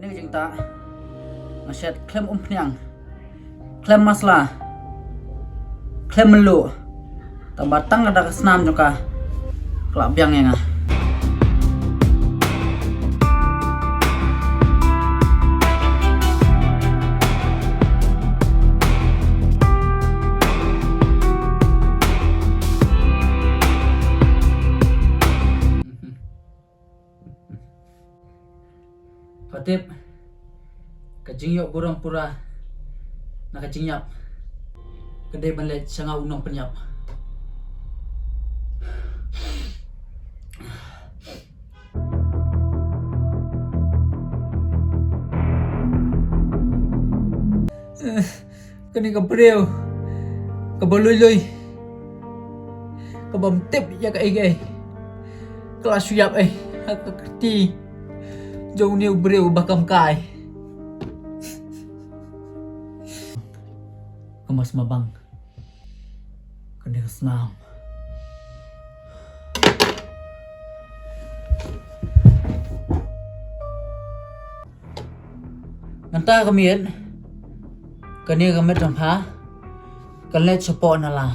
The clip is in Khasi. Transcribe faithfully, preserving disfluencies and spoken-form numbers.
Kane ka jingtah nga shet khlem umphniang, khlem masla, khlem mluh. Tang ba tang da ka snam jong ka ka la biang ïa nga. Pha tip, ka jingïoh burom pura na ka jingïap ka dei ban leit sha nga u nongpynïap. Kane ka briew kaba lui lui, kabym tip ïa kaei kaei, ka la shu ïap ei ha ka kti jong une u briew ba kam kai. Ka mos mabang kane ka snam. Ngan ta ka miet, kane ka miet jong pha kan leit shapoh na la.